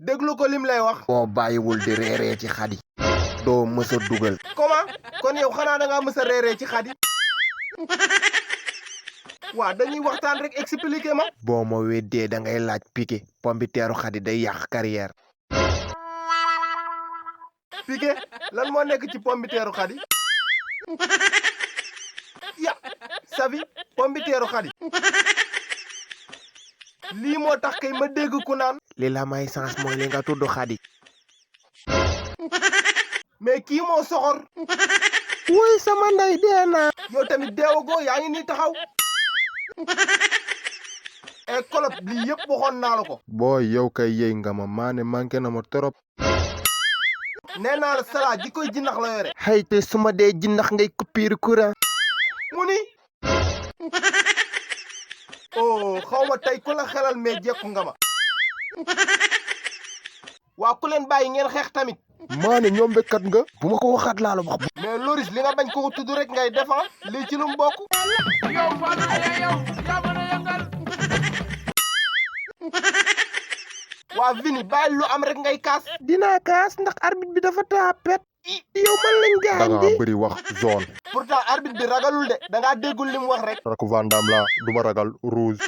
déglu ko lim lay wax. boo bàyyiwul di reeree ci xadi doo mës a dugal. comment kon yow xanaa da ngaa mës a reeree ci xadi. waa dañuy waxtaan rek expliquer ma. boo ma weddee da ngay laaj Piqué pombiteeru xadi day yàq carrière. Piqué lan moo nekk ci pombiteeru xadi. ya savi pombiteeru xadi. lii moo tax kay ma dégg ku naan. li la may sens mooy li nga tudd xadi. mais kii moo soxor. wuy sama ndey dee naa. yow tamit deewagoo yaa ngi nii taxaw. e kolop lii yëpp waxoon naa la ko. booy yow kay yëy nga ma maane manqué na ma trop. nee naa la Salah ji koy jinax la yore. xëy te su ma dee jinax ngay coupure courant. mu ni. oh xaw ma tey ku la xelal mais jekku nga ma. waa ku leen bàyyi ngeen xeex tamit. maane ñoom bekat nga. bu ma ko waxaat laa la wax. mais Loris li nga bañ ko tudd rek ngay defar lii ci lu mu bokk. yow Fane yow yaa mën a yëngal. waa Vini bàyyi lu am rek ngay kaas. dinaa kaas ndax arbitre bi dafa taapet. yow man lañ gaañ di. da ngaa bëri wax zone. pourtant arbitre bi ragalul de da ngaa déggul li mu wax rek. rak Vandam la du ma ragal rouge.